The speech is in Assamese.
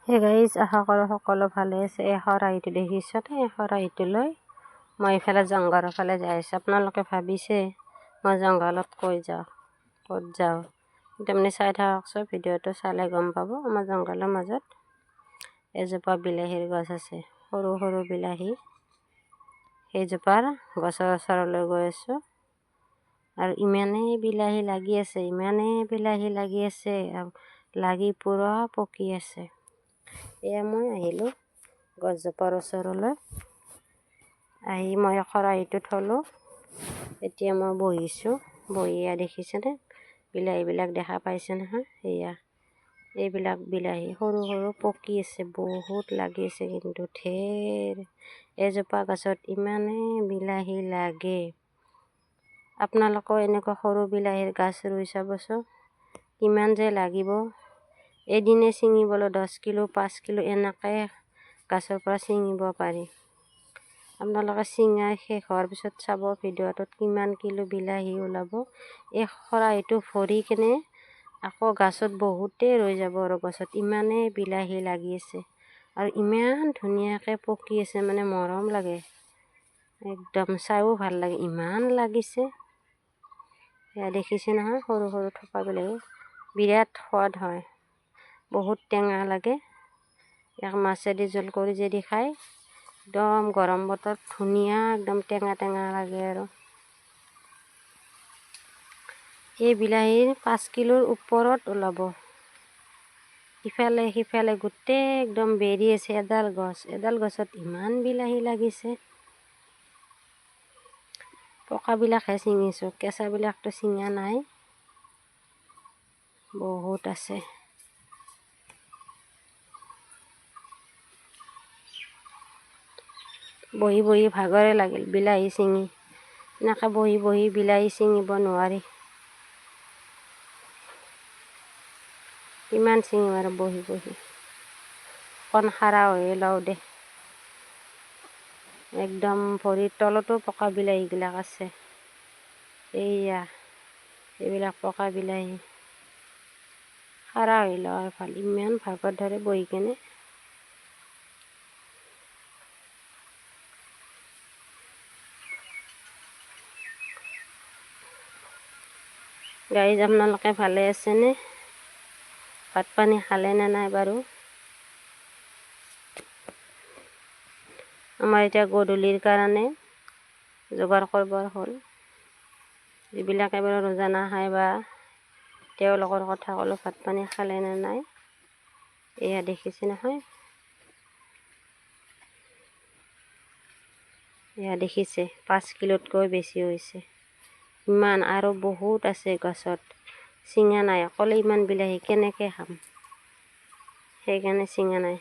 হে গাইজ, আশা কৰোঁ সকলো ভালে আছে। এই খৰাহিটো দেখিছনে? এই খৰাহিটো লৈ মই এইফালে জংঘলৰ ফালে যাই আছোঁ। আপোনালোকে ভাবিছে মই জংঘলত কৈ যাওঁ, ক'ত যাওঁ, তাৰমানে চাই থাককচোন, ভিডিঅ'টো চালে গম পাব। আমাৰ জংঘলৰ মাজত এজোপা বিলাহীৰ গছ আছে, সৰু সৰু বিলাহী। সেইজোপাৰ গছৰ ওচৰলৈ গৈ আছোঁ। আৰু ইমানেই বিলাহী লাগি আছে, ইমানেই বিলাহী লাগি আছে, লাগি পূৰা পকি আছে। এয়া মই আহিলোঁ গছজোপাৰ ওচৰলৈ। আহি মই খৰাহিটো থলোঁ। এতিয়া মই বহিছোঁ। বহি এয়া দেখিছেনে বিলাহীবিলাক দেখা পাইছে নহয়? এয়া এইবিলাক বিলাহী সৰু সৰু পকি আছে, বহুত লাগি আছে, কিন্তু ঢেৰ। এজোপা গছত ইমানেই বিলাহী লাগে। আপোনালোকেও এনেকুৱা সৰু বিলাহীৰ গাছ ৰুই চাবচোন, কিমান যে লাগিব। এদিনে ছিঙিবলৈ 10 কিলো 5 কিলো এনেকৈ গাছৰ পৰা ছিঙিব পাৰি। আপোনালোকে ছিঙাই শেষ হোৱাৰ পিছত চাব ভিডিঅ'টোত কিমান কিলো বিলাহী ওলাব। এই খৰাহিটো ভৰি কেনে আকৌ গাছত বহুতেই ৰৈ যাব আৰু গছত ইমানেই বিলাহী লাগি আছে আৰু ইমান ধুনীয়াকৈ পকি আছে, মানে মৰম লাগে একদম, চাইও ভাল লাগে, ইমান লাগিছে। এয়া দেখিছে নহয় সৰু সৰু থোপা বিলাহী, বিৰাট সোৱাদ হয়, বহুত টেঙা লাগে। ইয়াক মাছেদি জোল কৰি যদি খায়, একদম গৰম বতৰত ধুনীয়া একদম টেঙা টেঙা লাগে। আৰু এই বিলাহীৰ 5 কিলোৰ ওপৰত ওলাব। ইফালে সিফালে গোটেই একদম বেৰি আছে এডাল গছ, এডাল গছত ইমান বিলাহী লাগিছে। পকাবিলাকহে ছিঙিছোঁ, কেঁচাবিলাকতো ছিঙা নাই, বহুত আছে। বহি বহি ভাগৰে লাগিল বিলাহী ছিঙি। এনেকৈ বহি বহি বিলাহী ছিঙিব নোৱাৰি, কিমান ছিঙিম আৰু বহি বহি। অকণ খাৰা হৈয়ে লওঁ দে। একদম ভৰিৰ তলতো পকা বিলাহীবিলাক আছে। এইয়া এইবিলাক পকা বিলাহী। খাৰা হৈ লোৱাই ভাল, ইমান ভাগৰ ধৰে বহি কেনে। গাইজ, আপোনালোকে ভালে আছেনে? ভাত পানী খালে নে নাই বাৰু? আমাৰ এতিয়া গধূলিৰ কাৰণে যোগাৰ কৰিবৰ হ'ল। যিবিলাকে বাৰু ৰোজা নাখায় বা তেওঁলোকৰ কথা ক'লোঁ, ভাত পানী খালে নে নাই। এয়া দেখিছে নহয়, এয়া দেখিছে 5 কিলোতকৈ বেছি হৈছে। ইমান আৰু বহুত আছে গছত, ছিঙা নাই। অকলে ইমান বিলাহী কেনেকৈ খাম, সেইকাৰণে ছিঙা নাই।